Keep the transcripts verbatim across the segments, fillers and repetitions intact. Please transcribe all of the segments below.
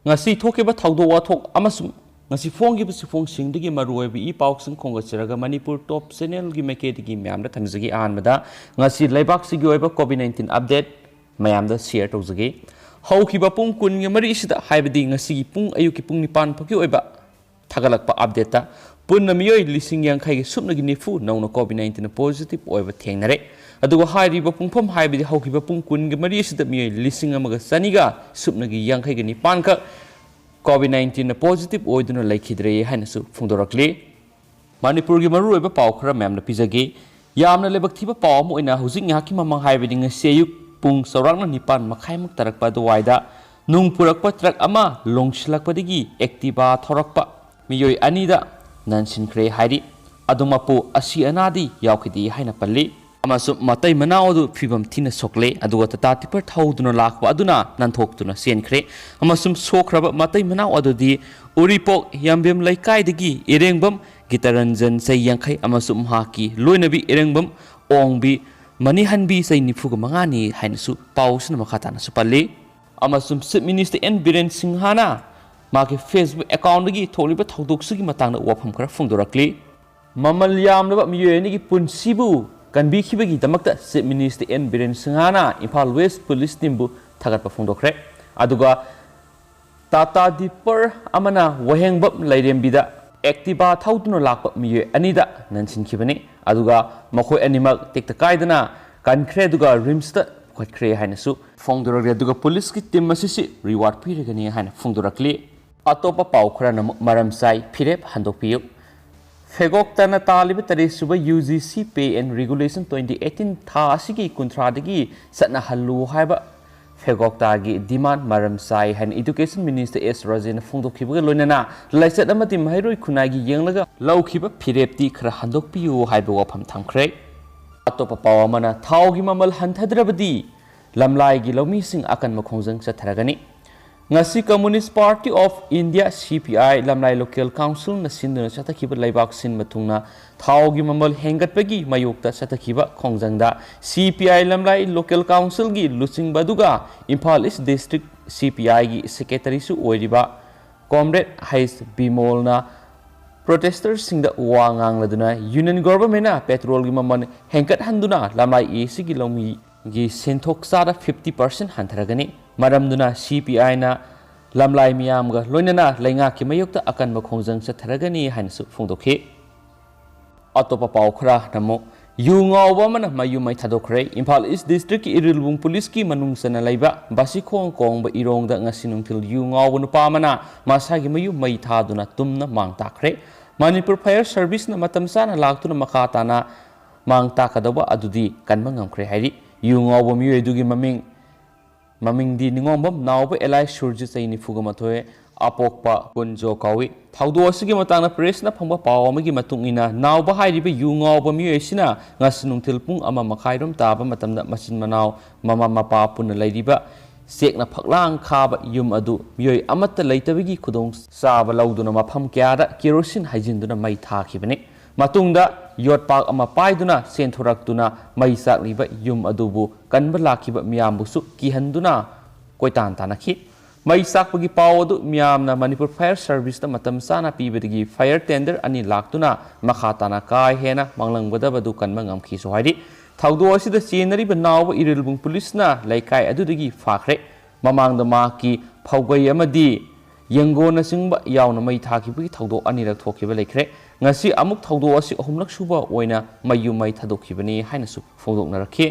ꯉꯁꯤ ꯊꯣꯛꯈꯤꯕ ꯊꯧꯗꯣꯛ ꯋꯥꯊꯣꯛ ꯑꯃꯁꯨꯡ ꯉꯁꯤ ꯐꯣꯡꯈꯤꯕ ꯁꯤꯐꯣꯡꯁꯤꯡꯗꯒꯤ ꯃꯔꯨꯑꯣꯏꯕ ꯏ ꯄꯥꯎꯁꯤꯡ ꯈꯣꯝꯒꯠꯆꯔꯒ ꯃꯅꯤꯄꯨꯔ ꯇꯣꯞ ꯆꯦꯅꯦꯜꯒꯤ ꯃꯥꯏꯀꯩꯗꯒꯤ ꯃꯌꯥꯝꯗ ꯊꯝꯖꯒꯦ꯫ ꯑꯍꯥꯟꯕꯗ ꯉꯁꯤ ꯂꯩꯕꯥꯛꯁꯤꯒꯤ ꯑꯣꯏꯕ ꯀꯣꯚꯤꯗ ꯅꯥꯏꯟꯇꯤꯟ ꯑꯞꯗꯦꯠ ꯃꯌꯥꯝꯗ ꯁꯤꯌꯔ ꯇꯧꯖꯒꯦ꯫ ꯍꯧꯈꯤꯕ ꯄꯨꯡ ꯀꯨꯟꯒꯤ ꯃꯔꯤ ꯑꯁꯤꯗ, ꯍꯥꯏꯕꯗꯤ ꯉꯁꯤꯒꯤ ꯄꯨꯡ, ꯑꯌꯨꯛꯀꯤ ꯄꯨꯡ ꯅꯤꯄꯥꯟ ꯐꯥꯎꯒꯤ ꯑꯣꯏꯕ ꯊꯥꯒꯠꯂꯛꯄ ꯑꯞꯗꯦꯠꯇ ꯄꯨꯟꯅ ꯃꯤꯑꯣꯏ ꯂꯤꯁꯤꯡ ꯌꯥꯡꯈꯩꯒ ꯁꯨꯞꯅꯒꯤ ꯅꯤꯐꯨ ꯅꯧꯅ ꯀꯣꯚꯤꯗ ꯅꯥꯏꯟꯇꯤꯟ ꯄꯣꯖꯤꯇꯤꯚ ꯑꯣꯏꯕ ꯊꯦꯡꯅꯔꯦ꯫ ꯑꯗꯨꯒ ꯍꯥꯏꯔꯤꯕ ꯄꯨꯡꯐꯝ, ꯍꯥꯏꯕꯗꯤ ꯍꯧꯈꯤꯕ ꯄꯨꯡ ꯀꯨꯟꯒꯤ ꯃꯔꯤ ꯑꯁꯤꯗ ꯃꯤꯑꯣꯏ ꯂꯤꯁꯤꯡ ꯑꯃꯒ ꯆꯅꯤꯒ ꯁꯨꯞꯅꯒꯤ ꯌꯥꯡꯈꯩꯒ ꯅꯤꯄꯥꯟꯈꯛ ꯀꯣꯚꯤꯗ ꯅꯥꯏꯟꯇꯤꯟ ꯄꯣꯖꯤꯇꯤꯚ ꯑꯣꯏꯗꯨꯅ ꯂꯩꯈꯤꯗ꯭ꯔꯦ ꯍꯥꯏꯅꯁꯨ ꯐꯣꯡꯗꯣꯔꯛꯂꯤ꯫ ꯃꯅꯤꯄꯨꯔꯒꯤ ꯃꯔꯨꯑꯣꯏꯕ ꯄꯥꯎ ꯈꯔ ꯃꯌꯥꯝꯅ ꯄꯤꯖꯒꯦ꯫ ꯌꯥꯝꯅ ꯂꯥꯏꯕꯛ ꯊꯤꯕ ꯄꯥꯎ ꯑꯃ ꯑꯣꯏꯅ ꯍꯧꯖꯤꯛ ꯉꯥꯏꯍꯥꯛꯀꯤ ꯃꯃꯥꯡ, ꯍꯥꯏꯕꯗꯤ ꯉꯁꯤ ꯑꯌꯨꯛ ꯄꯨꯡ ꯆꯥꯎꯔꯥꯛꯅ ꯅꯤꯄꯥꯟ ꯃꯈꯥꯏꯃꯨꯛ ꯇꯥꯔꯛꯄ ꯑꯗꯨꯋꯥꯏꯗ ꯅꯨꯡ ꯄꯨꯔꯛꯄ ꯇ꯭ꯔꯛ ꯑꯃ ꯂꯣꯡꯁꯤꯜꯂꯛꯄꯗꯒꯤ ꯑꯦꯛꯇꯤꯚꯥ ꯊꯧꯔꯛꯄ ꯃꯤꯑꯣꯏ ꯑꯅꯤꯗ ꯅꯟꯁꯤꯟꯈ꯭ꯔꯦ ꯍꯥꯏꯔꯤ꯫ ꯑꯗꯨꯃꯛꯄꯨ ꯑꯁꯤ ꯑꯅꯥꯗꯤ ꯌꯥꯎꯈꯤꯗꯦ ꯍꯥꯏꯅ ꯄꯜꯂꯤ꯫ ꯑꯃꯁꯨꯡ ꯃꯇꯩ ꯃꯅꯥꯎ ꯑꯗꯨ ꯐꯤꯕꯝ ꯊꯤꯅ ꯁꯣꯛꯂꯦ꯫ ꯑꯗꯨꯒ ꯇꯇꯥ ꯇꯤꯄꯔ ꯊꯧꯗꯨꯅ ꯂꯥꯛꯄ ꯑꯗꯨꯅ ꯅꯥꯟꯊꯣꯛꯇꯨꯅ ꯆꯦꯟꯈ꯭ꯔꯦ꯫ ꯑꯃꯁꯨꯡ ꯁꯣꯛꯈ꯭ꯔꯕ ꯃꯇꯩ ꯃꯅꯥꯎ ꯑꯗꯨꯗꯤ ꯎꯔꯤꯄꯣꯛ ꯌꯥꯝꯕꯦꯝ ꯂꯩꯀꯥꯏꯗꯒꯤ ꯏꯔꯦꯡꯕꯝ ꯒꯤꯇꯔꯟꯖꯟ, ꯆꯍꯤ ꯌꯥꯡꯈꯩ, ꯑꯃꯁꯨꯡ ꯃꯍꯥꯛꯀꯤ ꯂꯣꯏꯅꯕꯤ ꯏꯔꯦꯡꯕꯝ ꯑꯣꯡꯕꯤ ꯃꯅꯤꯍꯟꯕꯤ, ꯆꯍꯤ ꯅꯤꯐꯨꯒ ꯃꯉꯥꯅꯤ ꯍꯥꯏꯅꯁꯨ ꯄꯥꯎꯁꯤꯅ ꯃꯈꯥ ꯇꯥꯅꯁꯨ ꯄꯜꯂꯤ꯫ ꯑꯃꯁꯨꯡ ꯆꯤꯐ ꯃꯤꯅꯤꯁꯇꯔ ꯑꯦꯟ ꯕꯤꯔꯦꯟ ꯁꯤꯡꯍꯅ ꯃꯍꯥꯛꯀꯤ ꯐꯦꯁꯕꯨꯛ ꯑꯦꯀꯥꯎꯟꯗꯒꯤ ꯊꯣꯛꯂꯤꯕ ꯊꯧꯗꯣꯛꯁꯤꯒꯤ ꯃꯇꯥꯡꯗ ꯋꯥꯐꯝ ꯈꯔ ꯐꯣꯡꯗꯣꯔꯛꯂꯤ꯫ ꯃꯃꯜ ꯌꯥꯝꯂꯕ ꯃꯤꯑꯣꯏ ꯑꯅꯤꯒꯤ ꯄꯨꯟꯁꯤꯕꯨ ꯀꯟꯕꯤꯈꯤꯕꯒꯤꯗꯃꯛꯇ ꯆꯤꯐ ꯃꯤꯅꯤꯁꯇꯔ ꯑꯦꯟ ꯕꯤꯔꯦꯟ ꯁꯤꯡꯍꯅ ꯏꯝꯐꯥꯜ ꯋꯦꯁ ꯄꯨꯂꯤꯁ ꯇꯤꯝꯕꯨ ꯊꯥꯒꯠꯄ ꯐꯣꯡꯗꯣꯛꯈ꯭ꯔꯦ꯫ ꯑꯗꯨꯒ ꯇꯥꯇꯥ ꯗꯤꯄꯔ ꯑꯃꯅ ꯋꯥꯍꯦꯡꯕꯝ ꯂꯥꯏꯔꯦꯝꯕꯤꯗ ꯑꯦꯛꯇꯤꯚꯥ ꯊꯧꯗꯨꯅ ꯂꯥꯛꯄ ꯃꯤꯑꯣꯏ ꯑꯅꯤꯗ ꯅꯟꯁꯤꯟꯈꯤꯕꯅꯤ꯫ ꯑꯗꯨꯒ ꯃꯈꯣꯏ ꯑꯅꯤꯃꯛ ꯇꯦꯛꯇ ꯀꯥꯏꯗꯅ ꯀꯟꯈ꯭ꯔꯦ꯫ ꯑꯗꯨꯒ ꯔꯤꯝꯁꯇ ꯄꯨꯈꯠꯈ꯭ꯔꯦ ꯍꯥꯏꯅꯁꯨ ꯐꯣꯡꯗꯣꯔꯛꯂꯤ꯫ ꯑꯗꯨꯒ ꯄꯨꯂꯤꯁꯀꯤ ꯇꯤꯝ ꯑꯁꯤꯁꯤ ꯔꯤꯋꯥꯔꯗ ꯄꯤꯔꯒꯅꯤ ꯍꯥꯏꯅ ꯐꯣꯡꯗꯣꯔꯛꯂꯤ꯫ ꯑꯇꯣꯞꯄ ꯄꯥꯎ ꯈꯔꯅ ꯑꯃꯨꯛ ꯃꯔꯝ ꯆꯥꯏ ꯐꯤꯔꯦꯞ ꯍꯟꯗꯣꯛꯄꯤꯌꯨ꯫ ꯐꯦꯒꯣꯛꯇꯅ ꯇꯥꯜꯂꯤꯕ ꯇꯔꯦꯠ ꯁꯨꯕ U G C Pay and Regulation twenty eighteen ꯊꯥ ꯑꯁꯤꯒꯤ ꯀꯨꯟꯊ꯭ꯔꯥꯗꯒꯤ ꯆꯠꯅꯍꯜꯂꯨ ꯍꯥꯏꯕ ꯐꯦꯒꯣꯛꯇꯥꯒꯤ ꯗꯤꯃꯥꯟ ꯃꯔꯝ ꯆꯥꯏ ꯍꯥꯏꯅ ꯏꯗꯨꯀꯦꯁꯟ ꯃꯤꯅꯤꯁꯇꯔ ꯑꯦꯁ ꯔꯥꯖꯦꯟꯅ ꯐꯣꯡꯗꯣꯛꯈꯤꯕꯒ ꯂꯣꯏꯅꯅ ꯂꯥꯏꯆꯠ ꯑꯃꯗꯤ ꯃꯍꯩꯔꯣꯏ ꯈꯨꯟꯅꯥꯏꯒꯤ ꯌꯦꯡꯂꯒ ꯂꯧꯈꯤꯕ ꯐꯤꯔꯦꯞꯇꯤ ꯈꯔ ꯍꯟꯗꯣꯛꯄꯤꯌꯨ ꯍꯥꯏꯕ ꯋꯥꯐꯝ ꯊꯝꯈ꯭ꯔꯦ꯫ ꯑꯇꯣꯞꯄ ꯄꯥꯎ ꯑꯃꯅ ꯊꯥꯎꯒꯤ ꯃꯃꯜ ꯍꯟꯊꯗ꯭ꯔꯕꯗꯤ ꯂꯝꯂꯥꯏꯒꯤ ꯂꯧꯃꯤꯁꯤꯡ ꯑꯀꯟꯕ ꯈꯣꯡꯖꯪ ꯆꯠꯊꯔꯒꯅꯤ꯫ ꯉꯁꯤ Communist Party of India, C P I, ꯂꯝꯂꯥꯏ Local Councilꯅ ꯁꯤꯟꯗꯨꯅ ꯆꯠꯊꯈꯤꯕ ꯂꯩꯕꯥꯛ ꯁꯤꯟꯕ ꯊꯨꯡꯅ ꯊꯥꯎꯒꯤ ꯃꯃꯜ ꯍꯦꯟꯒꯠꯄꯒꯤ ꯃꯥꯌꯣꯛꯇ ꯆꯠꯊꯈꯤꯕ ꯈꯣꯡꯖꯪꯗ C P I ꯂꯝꯂꯥꯏ Local Councilꯒꯤ ꯂꯨꯆꯤꯡꯕ ꯑꯗꯨꯒ Imphal East District C P Iꯒꯤ Secretaryꯁꯨ ꯑꯣꯏꯔꯤꯕ Comrade H. ꯕꯤꯃꯣꯜꯅ protestersꯁꯤꯡꯗ ꯋꯥ ꯉꯥꯡꯂꯗꯨꯅ Union Governmentꯅ petrolꯒꯤ ꯃꯃꯜ ꯍꯦꯟꯒꯠꯍꯟꯗꯨꯅ ꯂꯝꯂꯥꯏ ACꯒꯤ ꯂꯧꯃꯤꯒꯤ ꯁꯦꯟꯊꯣꯛ ꯆꯥꯗ fifty percent ꯍꯟꯊꯔꯒꯅꯤ ꯃꯔꯝꯗꯨꯅ C P Iꯅ ꯂꯝꯂꯥꯏ ꯃꯤꯌꯥꯝꯒ ꯂꯣꯏꯅꯅ ꯂꯩꯉꯥꯛꯀꯤ ꯃꯥꯌꯣꯛꯇ ꯑꯀꯟꯕ ꯈꯣꯡꯖꯪ ꯆꯠꯊꯔꯒꯅꯤ ꯍꯥꯏꯅꯁꯨ ꯐꯣꯡꯗꯣꯛꯈꯤ꯫ ꯑꯇꯣꯞꯄ ꯄꯥꯎ ꯈꯔꯅ ꯑꯃꯨꯛ ꯌꯨ ꯉꯥꯎꯕ ꯑꯃꯅ ꯃꯌꯨꯝ ꯃꯩ ꯊꯥꯗꯣꯛꯈ꯭ꯔꯦ꯫ ꯏꯝꯐꯥꯜ East Districtꯀꯤ ꯏꯔꯤꯜꯕꯨꯡ Policeꯀꯤ ꯃꯅꯨꯡ ꯆꯟꯅ ꯂꯩꯕ ꯕꯥꯁꯤꯈꯣꯡ ꯀꯣꯡꯕ ꯏꯔꯣꯡꯗ ꯉꯁꯤ ꯅꯨꯡꯊꯤꯜ ꯌꯨ ꯉꯥꯎꯕ ꯅꯨꯄꯥ ꯑꯃꯅ ꯃꯁꯥꯒꯤ ꯃꯌꯨꯝ ꯃꯩ ꯊꯥꯗꯨꯅ ꯇꯨꯝꯅ ꯃꯥꯡ ꯇꯥꯛꯈ꯭ꯔꯦ꯫ ꯃꯅꯤꯄꯨꯔ Fire Serviceꯅ ꯃꯇꯝ ꯆꯥꯅ ꯂꯥꯛꯇꯨꯅ ꯃꯈꯥ ꯇꯥꯅ ꯃꯥꯡ ꯇꯥꯛꯀꯗꯧꯕ ꯑꯗꯨꯗꯤ ꯀꯟꯕ ꯉꯝꯈ꯭ꯔꯦ ꯍꯥꯏꯔꯤ꯫ ꯌꯨ ꯉꯥꯎꯕ ꯃꯤꯑꯣꯏ ꯑꯗꯨꯒꯤ ꯃꯃꯤꯡ ꯃꯃꯤꯡꯗꯤ ꯅꯤꯉꯣꯝꯕꯝ ꯅꯥꯎꯕ alias ꯁꯨꯔꯖꯤꯠ, ꯆꯍꯤ ꯅꯤꯐꯨꯒ ꯃꯥꯊꯣꯏ, ꯑꯄꯣꯛꯄ ꯀꯨꯟꯖꯣ ꯀꯧꯏ꯫ ꯊꯧꯗꯣꯛ ꯑꯁꯤꯒꯤ ꯃꯇꯥꯡꯗ pressꯅ ꯐꯪꯕ ꯄꯥꯎ ꯑꯃꯒꯤ ꯃꯇꯨꯡ ꯏꯟꯅ, ꯅꯥꯎꯕ ꯍꯥꯏꯔꯤꯕ ꯌꯨ ꯉꯥꯎꯕ ꯃꯤꯑꯣꯏ ꯑꯁꯤꯅ ꯉꯁꯤ ꯅꯨꯡꯊꯤꯜ ꯄꯨꯡ ꯑꯃ ꯃꯈꯥꯏꯔꯣꯝ ꯇꯥꯕ ꯃꯇꯝꯗ ꯃꯆꯤꯟ ꯃꯅꯥꯎ ꯃꯃꯥ ꯃꯄꯥ ꯄꯨꯟꯅ ꯂꯩꯔꯤꯕ ꯆꯦꯛꯅ ꯐꯛꯂꯥꯡ ꯈꯥꯕ ꯌꯨꯝ ꯑꯗꯨ ꯃꯤꯑꯣꯏ ꯑꯃꯠꯇ ꯂꯩꯇꯕꯒꯤ ꯈꯨꯗꯣꯡꯆꯥꯕ ꯂꯧꯗꯨꯅ ꯃꯐꯝ ꯀꯌꯥꯗ ꯀꯦꯔꯣꯁꯤꯟ ꯍꯩꯖꯤꯟꯗꯨꯅ ꯃꯩ ꯊꯥꯈꯤꯕꯅꯤ꯫ ꯃꯇꯨꯡꯗ ꯌꯣꯠꯄꯥꯛ ꯑꯃ ꯄꯥꯏꯗꯨꯅ ꯆꯦꯟꯊꯣꯔꯛꯇꯨꯅ ꯃꯩ ꯆꯥꯛꯂꯤꯕ ꯌꯨꯝ ꯑꯗꯨꯕꯨ ꯀꯟꯕ ꯂꯥꯛꯈꯤꯕ ꯃꯤꯌꯥꯝꯕꯨꯁꯨ ꯀꯤꯍꯟꯗꯨꯅ ꯀꯣꯏꯇꯥꯟ ꯇꯥꯟꯅꯈꯤ꯫ ꯃꯩ ꯆꯥꯛꯄꯒꯤ ꯄꯥꯎ ꯑꯗꯨ ꯃꯤꯌꯥꯝꯅ ꯃꯅꯤꯄꯨꯔ Fire Serviceꯇ ꯃꯇꯝ ꯆꯥꯅ ꯄꯤꯕꯗꯒꯤ fire tender ꯑꯅꯤ ꯂꯥꯛꯇꯨꯅ ꯃꯈꯥ ꯇꯥꯅ ꯀꯥ ꯍꯦꯟꯅ ꯃꯥꯡꯂꯝꯒꯗꯕꯗꯨ ꯀꯟꯕ ꯉꯝꯈꯤꯁꯨ ꯍꯥꯏꯔꯤ꯫ ꯊꯧꯗꯣꯛ ꯑꯁꯤꯗ ꯆꯦꯟꯅꯔꯤꯕ ꯅꯥꯎꯕ ꯏꯔꯤꯜꯕꯨꯡ Policeꯅ ꯂꯩꯀꯥꯏ ꯑꯗꯨꯗꯒꯤ ꯐꯥꯈ꯭ꯔꯦ꯫ ꯃꯃꯥꯡꯗ ꯃꯍꯥꯛꯀꯤ ꯐꯧꯒꯩ ꯑꯃꯗꯤ ꯌꯦꯡꯒꯣꯟꯅꯆꯤꯡꯕ ꯌꯥꯎꯅ ꯃꯩ ꯊꯥꯈꯤꯕꯒꯤ ꯊꯧꯗꯣꯛ ꯑꯅꯤꯔꯛ ꯊꯣꯛꯈꯤꯕ ꯂꯩꯈ꯭ꯔꯦ꯫ ꯉꯁꯤ ꯑꯃꯨꯛ ꯊꯧꯗꯣꯛ ꯑꯁꯤ ꯑꯍꯨꯝꯂꯛ ꯁꯨꯕ ꯑꯣꯏꯅ ꯃꯌꯨꯝ ꯃꯩ ꯊꯥꯗꯣꯛꯈꯤꯕꯅꯤ ꯍꯥꯏꯅꯁꯨ ꯐꯣꯡꯗꯣꯛꯅꯔꯛꯈꯤ꯫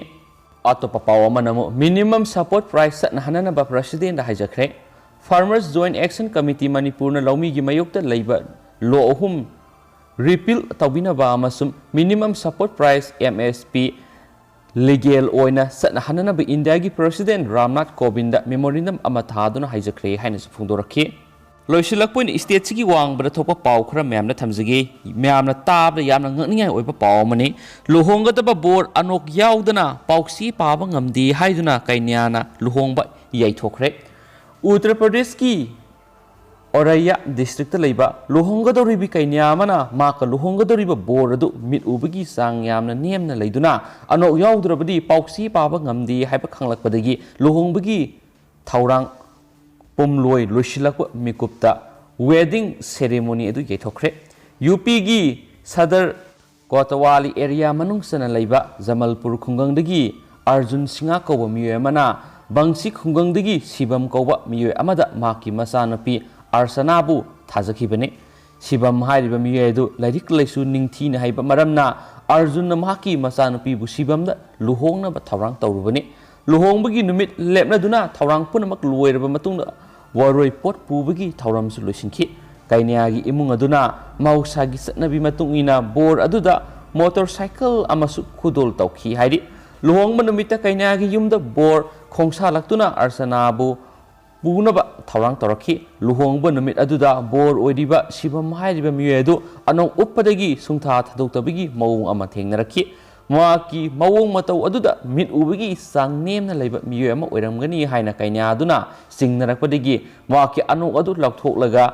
ꯑꯇꯣꯞꯄ ꯄꯥꯎ ꯑꯃꯅ ꯑꯃꯨꯛ minimum support price ꯆꯠꯅꯍꯟꯅꯅꯕ Presidentꯅ ꯍꯥꯏꯖꯈ꯭ꯔꯦ꯫ Farmers Joint Action Committee ꯃꯅꯤꯄꯨꯔꯅ ꯂꯧꯃꯤꯒꯤ ꯃꯥꯌꯣꯛꯇ ꯂꯩꯕ law ꯑꯍꯨꯝ repeal ꯇꯧꯕꯤꯅꯕ ꯑꯃꯁꯨꯡ minimum support price, M S P, legal ꯑꯣꯏꯅ ꯆꯠꯅꯍꯟꯅꯅꯕ ꯏꯟꯗꯤꯌꯥꯒꯤ President ꯔꯥꯝꯅꯥꯊ ꯀꯣꯕꯤꯟꯗ memorandum ꯑꯃ ꯊꯥꯗꯨꯅ ꯍꯥꯏꯖꯈ꯭ꯔꯦ ꯍꯥꯏꯅꯁꯨ ꯐꯣꯡꯗꯣꯔꯛꯈꯤ꯫ ꯂꯣꯏꯁꯤꯜꯂꯛꯄ ꯑꯣꯏꯅ stateꯁꯤꯒꯤ ꯋꯥꯡꯃꯗ ꯊꯣꯛꯄ ꯄꯥꯎ ꯈꯔ ꯃꯌꯥꯝꯅ ꯊꯝꯖꯒꯦ꯫ ꯃꯌꯥꯝꯅ ꯇꯥꯕꯗ ꯌꯥꯝꯅ ꯉꯛꯅꯤꯡꯉꯥꯏ ꯑꯣꯏꯕ ꯄꯥꯎ ꯑꯃꯅꯤ꯫ ꯂꯨꯍꯣꯡꯒꯗꯕ ꯕꯣꯔ ꯑꯅꯣꯛ ꯌꯥꯎꯗꯅ ꯄꯥꯎꯆꯦ ꯄꯥꯕ ꯉꯝꯗꯦ ꯍꯥꯏꯗꯨꯅ ꯀꯩꯅ꯭ꯌꯥꯅ ꯂꯨꯍꯣꯡꯕ ꯌꯩꯊꯣꯛꯈ꯭ꯔꯦ꯫ ꯎꯠꯇꯔ ꯄ꯭ꯔꯗꯦꯁꯀꯤ ꯑꯣꯔꯩꯌꯥ ꯗꯤꯁꯇ꯭ꯔꯤꯛꯇ ꯂꯩꯕ ꯂꯨꯍꯣꯡꯒꯗꯧꯔꯤꯕꯤ ꯀꯩꯅ꯭ꯌꯥ ꯑꯃꯅ ꯃꯍꯥꯛꯀ ꯂꯨꯍꯣꯡꯒꯗꯧꯔꯤꯕ ꯕꯣꯔ ꯑꯗꯨ ꯃꯤꯠ ꯎꯕꯒꯤ ꯆꯥꯡ ꯌꯥꯝꯅ ꯅꯦꯝꯅ ꯂꯩꯗꯨꯅ ꯑꯅꯣꯛ ꯌꯥꯎꯗ꯭ꯔꯕꯗꯤ ꯄꯥꯎꯆꯦ ꯄꯥꯕ ꯉꯝꯗꯦ ꯍꯥꯏꯕ ꯈꯪꯂꯛꯄꯗꯒꯤ ꯂꯨꯍꯣꯡꯕꯒꯤ ꯊꯧꯔꯥꯡ ꯄꯨꯝꯂꯣꯏ ꯂꯣꯏꯁꯤꯜꯂꯛꯄ ꯃꯤꯀꯨꯞꯇ ꯋꯦꯗꯤꯡ ꯁꯦꯔꯦꯃꯣꯅꯤ ꯑꯗꯨ ꯌꯩꯊꯣꯛꯈ꯭ꯔꯦ꯫ ꯌꯨ ꯄꯤꯒꯤ ꯁꯗꯔ ꯀꯣꯇꯋꯥꯂꯤ ꯑꯦꯔꯤꯌꯥ ꯃꯅꯨꯡ ꯆꯟꯅ ꯂꯩꯕ ꯖꯃꯜꯄꯨꯔ ꯈꯨꯡꯒꯪꯗꯒꯤ ꯑꯔꯖꯨꯟ ꯁꯤꯡꯍ ꯀꯧꯕ ꯃꯤꯑꯣꯏ ꯑꯃꯅ ꯕꯪꯁꯤ ꯈꯨꯡꯒꯪꯗꯒꯤ ꯁꯤꯕꯝ ꯀꯧꯕ ꯃꯤꯑꯣꯏ ꯑꯃꯗ ꯃꯍꯥꯛꯀꯤ ꯃꯆꯥꯅꯨꯄꯤ ꯑꯔꯁꯅꯥꯕꯨ ꯊꯥꯖꯈꯤꯕꯅꯤ꯫ ꯁꯤꯕꯝ ꯍꯥꯏꯔꯤꯕ ꯃꯤꯑꯣꯏ ꯑꯗꯨ ꯂꯥꯏꯔꯤꯛ ꯂꯥꯏꯁꯨ ꯅꯤꯡꯊꯤꯅ ꯍꯩꯕ ꯃꯔꯝꯅ ꯑꯔꯖꯨꯟꯅ ꯃꯍꯥꯛꯀꯤ ꯃꯆꯥꯅꯨꯄꯤꯕꯨ ꯁꯤꯕꯝꯗ ꯂꯨꯍꯣꯡꯅꯕ ꯊꯧꯔꯥꯡ ꯇꯧꯔꯨꯕꯅꯤ꯫ ꯂꯨꯍꯣꯡꯕꯒꯤ ꯅꯨꯃꯤꯠ ꯂꯦꯞꯅꯗꯨꯅ ꯊꯧꯔꯥꯡ ꯄꯨꯝꯅꯃꯛ ꯂꯣꯏꯔꯕ ꯃꯇꯨꯡꯗ ꯋꯥꯔꯣꯏ ꯄꯣꯠ ꯄꯨꯕꯒꯤ ꯊꯧꯔꯝꯁꯨ ꯂꯣꯏꯁꯤꯟꯈꯤ꯫ ꯀꯩꯅ꯭ꯌꯥꯒꯤ ꯏꯃꯨꯡ ꯑꯗꯨꯅ ꯃꯍꯧꯁꯥꯒꯤ ꯆꯠꯅꯕꯤ ꯃꯇꯨꯡ ꯏꯟꯅ ꯕꯣꯔ ꯑꯗꯨꯗ ꯃꯣꯇꯣꯔ ꯁꯥꯏꯀꯜ ꯑꯃꯁꯨ ꯈꯨꯗꯣꯜ ꯇꯧꯈꯤ ꯍꯥꯏꯔꯤ꯫ ꯂꯨꯍꯣꯡꯕ ꯅꯨꯃꯤꯠꯇ ꯀꯩꯅ꯭ꯌꯥꯒꯤ ꯌꯨꯝꯗ ꯕꯣꯔ ꯈꯣꯡꯁꯥꯜꯂꯛꯇꯨꯅ ꯑꯔꯁꯅꯥꯕꯨ ꯄꯨꯅꯕ ꯊꯧꯔꯥꯡ ꯇꯧꯔꯛꯈꯤ꯫ ꯂꯨꯍꯣꯡꯕ ꯅꯨꯃꯤꯠ ꯑꯗꯨꯗ ꯕꯣꯔ ꯑꯣꯏꯔꯤꯕ ꯁꯤꯕꯝ ꯍꯥꯏꯔꯤꯕ ꯃꯤꯑꯣꯏ ꯑꯗꯨ ꯑꯅꯧ ꯎꯞꯄꯗꯒꯤ ꯁꯨꯡꯊꯥ ꯊꯥꯗꯣꯛꯇꯕꯒꯤ ꯃꯑꯣꯡ ꯑꯃ ꯊꯦꯡꯅꯔꯛꯈꯤ꯫ ꯃꯍꯥꯛꯀꯤ ꯃꯑꯣꯡ ꯃꯇꯧ ꯑꯗꯨꯗ ꯃꯤꯠ ꯎꯕꯒꯤ ꯆꯥꯡ ꯅꯦꯝꯅ ꯂꯩꯕ ꯃꯤꯑꯣꯏ ꯑꯃ ꯑꯣꯏꯔꯝꯒꯅꯤ ꯍꯥꯏꯅ ꯀꯩꯅ꯭ꯌꯥꯗꯨꯅ ꯆꯤꯡꯅꯔꯛꯄꯗꯒꯤ ꯃꯍꯥꯛꯀꯤ ꯑꯅꯣꯛ ꯑꯗꯨ ꯂꯧꯊꯣꯛꯂꯒ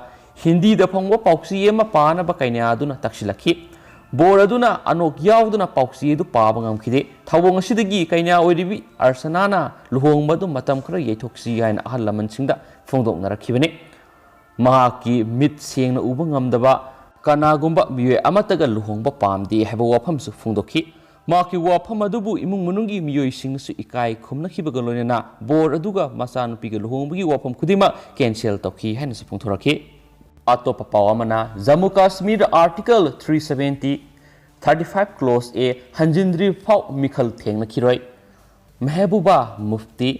ꯍꯤꯟꯗꯤꯗ ꯐꯣꯡꯕ ꯄꯥꯎꯆꯦ ꯑꯃ ꯄꯥꯅꯕ ꯀꯩꯅ꯭ꯌꯥꯗꯨꯅ ꯇꯛꯁꯤꯜꯂꯛꯈꯤ꯫ ꯕꯣꯔ ꯑꯗꯨꯅ ꯑꯅꯣꯛ ꯌꯥꯎꯗꯅ ꯄꯥꯎꯆꯦ ꯑꯗꯨ ꯄꯥꯕ ꯉꯝꯈꯤꯗꯦ꯫ ꯊꯧꯑꯣꯡ ꯑꯁꯤꯗꯒꯤ ꯀꯩꯅ꯭ꯌꯥ ꯑꯣꯏꯔꯤꯕꯤ ꯑꯔꯁꯅꯥꯅ ꯂꯨꯍꯣꯡꯕ ꯑꯗꯨ ꯃꯇꯝ ꯈꯔ ꯌꯩꯊꯣꯛꯁꯤ ꯍꯥꯏꯅ ꯑꯍꯜ ꯂꯃꯟꯁꯤꯡꯗ ꯐꯣꯡꯗꯣꯛꯅꯔꯛꯈꯤꯕꯅꯤ꯫ ꯃꯍꯥꯛꯀꯤ ꯃꯤꯠ ꯁꯦꯡꯅ ꯎꯕ ꯉꯝꯗꯕ ꯀꯅꯥꯒꯨꯝꯕ ꯃꯤꯑꯣꯏ ꯑꯃꯠꯇꯒ ꯂꯨꯍꯣꯡꯕ ꯄꯥꯝꯗꯦ ꯍꯥꯏꯕ ꯋꯥꯐꯝꯁꯨ ꯐꯣꯡꯗꯣꯛꯈꯤ꯫ ꯃꯍꯥꯛꯀꯤ ꯋꯥꯐꯝ ꯑꯗꯨꯕꯨ ꯏꯃꯨꯡ ꯃꯅꯨꯡꯒꯤ ꯃꯤꯑꯣꯏꯁꯤꯡꯅꯁꯨ ꯏꯀꯥꯏ ꯈꯨꯝꯅꯈꯤꯕꯒ ꯂꯣꯏꯅꯅ ꯕꯣꯔ ꯑꯗꯨꯒ ꯃꯆꯥꯅꯨꯄꯤꯒ ꯂꯨꯍꯣꯡꯕꯒꯤ ꯋꯥꯐꯝ ꯈꯨꯗꯤꯡꯃꯛ ꯀꯦꯟꯁꯦꯜ ꯇꯧꯈꯤ ꯍꯥꯏꯅꯁꯨ ꯐꯣꯡꯗꯣꯔꯛꯈꯤ꯫ ꯑꯇꯣꯞꯄ ꯄꯥꯎ ꯑꯃꯅ, Jammu ꯀꯥꯁꯃꯤꯔꯗ Article three seventy, thirty five Clause A ꯍꯟꯖꯤꯟꯗ꯭ꯔꯤꯕ ꯐꯥꯎ ꯃꯤꯈꯜ ꯊꯦꯡꯅꯈꯤꯔꯣꯏ꯫ ꯃꯦꯍꯕꯨꯕꯥ Mufti.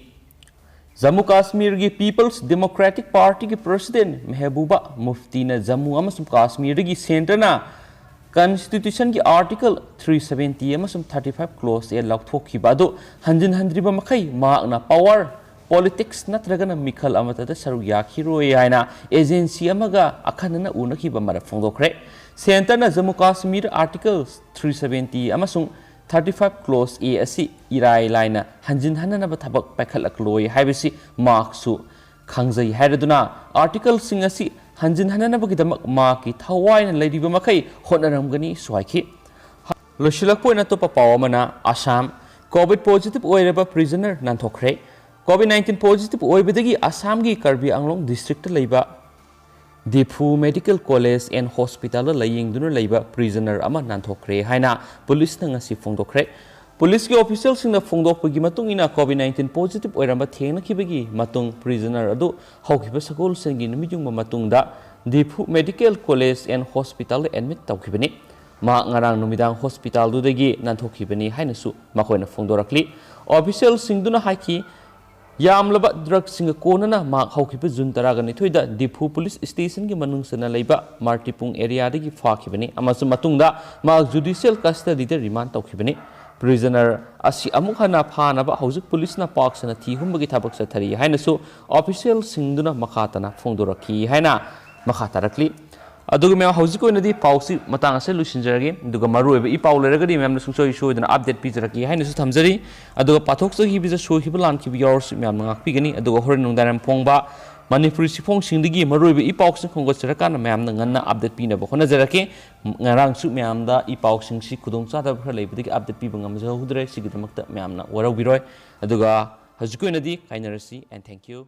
Jammu ꯀꯥꯁꯃꯤꯔꯒꯤ People's Democratic Partyꯒꯤ President ꯃꯦꯍꯕꯨꯕꯥ ꯃꯨꯐꯇꯤꯅ Jammu ꯑꯃꯁꯨꯡ ꯀꯥꯁꯃꯤꯔꯗꯒꯤ ꯁꯦꯟꯇꯔꯅ Constitutionꯒꯤ Article three seventy ꯑꯃꯁꯨꯡ thirty five Clause A ꯂꯧꯊꯣꯛꯈꯤꯕ ꯑꯗꯨ ꯍꯟꯖꯤꯟꯍꯟꯗ꯭ꯔꯤꯕ ꯃꯈꯩ ꯃꯍꯥꯛꯅ power politics ꯅꯠꯇ꯭ꯔꯒꯅ ꯃꯤꯈꯜ ꯑꯃꯠꯇꯗ ꯁꯔꯨꯛ ꯌꯥꯈꯤꯔꯣꯏ ꯍꯥꯏꯅ agency ꯑꯃꯒ ꯑꯈꯟꯅꯅ ꯎꯅꯈꯤꯕ ꯃꯔꯛ ꯐꯣꯡꯗꯣꯛꯈ꯭ꯔꯦ꯫ ꯁꯦꯟꯇꯔꯅ Jammu Kashmir Article three seventy ꯑꯃꯁꯨꯡ thirty five Clause A ꯑꯁꯤ ꯏꯔꯥꯏ ꯂꯥꯏꯅ ꯍꯟꯖꯤꯟꯍꯟꯅꯅꯕ ꯊꯕꯛ ꯄꯥꯏꯈꯠꯂꯛꯂꯣꯏ ꯍꯥꯏꯕꯁꯤ ꯃꯍꯥꯛꯁꯨ ꯈꯪꯖꯩ ꯍꯥꯏꯔꯗꯨꯅ ꯑꯥꯔꯇꯤꯀꯜꯁꯤꯡ ꯑꯁꯤ ꯍꯟꯖꯤꯟ ꯍꯟꯅꯅꯕꯒꯤꯗꯃꯛ ꯃꯍꯥꯛꯀꯤ ꯊꯋꯥꯏꯅ ꯂꯩꯔꯤꯕ ꯃꯈꯩ ꯍꯣꯠꯅꯔꯝꯒꯅꯤꯁꯨ ꯍꯥꯏꯈꯤ꯫ ꯂꯣꯏꯁꯤꯜꯂꯛꯄ ꯑꯣꯏꯅ ꯑꯇꯣꯞꯄ ꯄꯥꯎ ꯑꯃꯅ, ꯑꯁꯥꯝ, ꯀꯣꯚꯤꯗ ꯄꯣꯖꯤꯇꯤꯚ ꯑꯣꯏꯔꯕ ꯄ꯭ꯔꯤꯖꯅꯔ ꯅꯥꯟꯊꯣꯛꯈ꯭ꯔꯦ꯫ ꯀꯣꯚꯤꯗ ꯅꯥꯏꯟꯇꯤꯟ ꯄꯣꯖꯤꯇꯤꯚ ꯑꯣꯏꯕꯗꯒꯤ ꯑꯁꯥꯝꯒꯤ ꯀꯔꯕꯤ ꯑꯪꯂꯣꯡ ꯗꯤꯁꯇ꯭ꯔꯤꯛꯇ ꯂꯩꯕ ꯗꯤꯐꯨ ꯃꯦꯗꯤꯀꯦꯜ ꯀꯣꯂꯦꯖ ꯑꯦꯟ ꯍꯣꯁꯄꯤꯇꯥꯜꯗ ꯂꯥꯌꯦꯡꯗꯨꯅ ꯂꯩꯕ ꯄ꯭ꯔꯤꯖꯅꯔ ꯑꯃ ꯅꯥꯟꯊꯣꯛꯈ꯭ꯔꯦ ꯍꯥꯏꯅ ꯄꯨꯂꯤꯁꯅ ꯉꯁꯤ ꯐꯣꯡꯗꯣꯛꯈ꯭ꯔꯦ꯫ ꯄꯨꯂꯤꯁꯀꯤ ꯑꯣꯐꯤꯁꯤꯌꯦꯜꯁꯤꯡꯅ ꯐꯣꯡꯗꯣꯛꯄꯒꯤ ꯃꯇꯨꯡ ꯏꯟꯅ, ꯀꯣꯚꯤꯗ ꯅꯥꯏꯟꯇꯤꯟ ꯄꯣꯖꯤꯇꯤꯚ ꯑꯣꯏꯔꯝꯕ ꯊꯦꯡꯅꯈꯤꯕꯒꯤ ꯃꯇꯨꯡ ꯄ꯭ꯔꯤꯖꯅꯔ ꯑꯗꯨ ꯍꯧꯈꯤꯕ ꯁꯒꯣꯜꯁꯦꯟꯒꯤ ꯅꯨꯃꯤꯠ ꯌꯨꯡꯕ ꯃꯇꯨꯡꯗ ꯗꯤꯐꯨ ꯃꯦꯗꯤꯀꯦꯜ ꯀꯣꯂꯦꯖ ꯑꯦꯟ ꯍꯣꯁꯄꯤꯇꯥꯜꯗ ꯑꯦꯗꯃꯤꯠ ꯇꯧꯈꯤꯕꯅꯤ꯫ ꯃꯍꯥꯛ ꯉꯔꯥꯡ ꯅꯨꯃꯤꯗꯥꯡ ꯍꯣꯁꯄꯤꯇꯥꯜꯗꯨꯗꯒꯤ ꯅꯥꯟꯊꯣꯛꯈꯤꯕꯅꯤ ꯍꯥꯏꯅꯁꯨ ꯃꯈꯣꯏꯅ ꯐꯣꯡꯗꯣꯔꯛꯂꯤ꯫ ꯑꯣꯐꯤꯁꯤꯌꯦꯜꯁꯤꯡꯗꯨꯅ ꯍꯥꯏꯈꯤ, ꯌꯥꯝꯂꯕ ꯗ꯭ꯔꯒꯁꯤꯡꯒ ꯀꯣꯟꯅꯅ ꯃꯍꯥꯛ ꯍꯧꯈꯤꯕ ꯖꯨꯟ ꯇꯔꯥꯒ ꯅꯤꯊꯣꯏꯗ ꯗꯤꯐꯨ ꯄꯨꯂꯤꯁ ꯁ꯭ꯇꯦꯁꯟꯒꯤ ꯃꯅꯨꯡ ꯆꯟꯅ ꯂꯩꯕ ꯃꯥꯔꯇꯤꯄꯨꯡ ꯑꯦꯔꯤꯌꯥꯗꯒꯤ ꯐꯥꯈꯤꯕꯅꯤ ꯑꯃꯁꯨꯡ ꯃꯇꯨꯡꯗ ꯃꯍꯥꯛ ꯖꯨꯗꯤꯁꯤꯌꯦꯜ ꯀꯁꯇꯗꯤꯗ ꯔꯤꯃꯥꯟ ꯇꯧꯈꯤꯕꯅꯤ꯫ ꯄ꯭ꯔꯤꯖꯅꯔ ꯑꯁꯤ ꯑꯃꯨꯛ ꯍꯟꯅ ꯐꯥꯅꯕ ꯍꯧꯖꯤꯛ ꯄꯨꯂꯤꯁꯅ ꯄꯥꯛ ꯁꯟꯅ ꯊꯤ ꯍꯨꯝꯕꯒꯤ ꯊꯕꯛ ꯆꯠꯊꯔꯤ ꯍꯥꯏꯅꯁꯨ ꯑꯣꯐꯤꯁꯤꯌꯦꯜꯁꯤꯡꯗꯨꯅ ꯃꯈꯥ ꯇꯥꯅ ꯐꯣꯡꯗꯣꯔꯛꯈꯤ ꯍꯥꯏꯅ ꯃꯈꯥ ꯇꯥꯔꯛꯂꯤ꯫ ꯑꯗꯨꯒ ꯃꯌꯥꯝ, ꯍꯧꯖꯤꯛꯀꯤ ꯑꯣꯏꯅꯗꯤ ꯄꯥꯎꯁꯤ ꯃꯇꯥꯡ ꯑꯁꯤꯗ ꯂꯣꯏꯁꯤꯟꯖꯔꯒꯦ꯫ ꯑꯗꯨꯒ ꯃꯔꯨꯑꯣꯏꯕ ꯏ ꯄꯥꯎ ꯂꯩꯔꯒꯗꯤ ꯃꯌꯥꯝꯅ ꯁꯨꯡꯁꯣꯏ ꯁꯣꯏꯗꯅ ꯑꯞꯗꯦꯠ ꯄꯤꯖꯔꯛꯀꯦ ꯍꯥꯏꯅꯁꯨ ꯊꯝꯖꯔꯤ꯫ ꯑꯗꯨꯒ ꯄꯥꯊꯣꯛꯆꯈꯤꯕꯁꯦ ꯁꯣꯏꯈꯤꯕ ꯂꯥꯟꯈꯤꯕ ꯌꯥꯎꯔꯁꯨ ꯃꯌꯥꯝꯅ ꯉꯥꯛꯄꯤꯒꯅꯤ꯫ ꯑꯗꯨꯒ ꯍꯣꯔꯦꯟ ꯅꯨꯡꯗꯥꯡꯋꯥꯏꯔꯝ ꯐꯣꯡꯕ ꯃꯅꯤꯄꯨꯔꯤ ꯆꯦꯐꯣꯡꯁꯤꯡꯗꯒꯤ ꯃꯔꯨꯑꯣꯏꯕ ꯏ ꯄꯥꯎꯁꯤꯡ ꯈꯣꯝꯒꯠꯆꯔꯀꯥꯟꯗ ꯃꯌꯥꯝꯅ ꯉꯟꯅ ꯑꯞꯗꯦꯠ ꯄꯤꯅꯕ ꯍꯣꯠꯅꯖꯔꯛꯀꯦ꯫ ꯉꯔꯥꯡꯁꯨ ꯃꯌꯥꯝꯗ ꯏ ꯄꯥꯎꯁꯤꯡꯁꯤ ꯈꯨꯗꯣꯡꯆꯥꯗꯕ ꯈꯔ ꯂꯩꯕꯗꯒꯤ ꯑꯞꯗꯦꯠ ꯄꯤꯕ ꯉꯝꯖꯍꯧꯗ꯭ꯔꯦ꯫ ꯁꯤꯒꯤꯗꯃꯛꯇ ꯃꯌꯥꯝꯅ ꯋꯥꯔꯧꯕꯤꯔꯣꯏ꯫ ꯑꯗꯨꯒ ꯍꯧꯖꯤꯛꯀꯤ ꯑꯣꯏꯅꯗꯤ ꯀꯥꯏꯅꯔꯁꯤ, and thank you꯫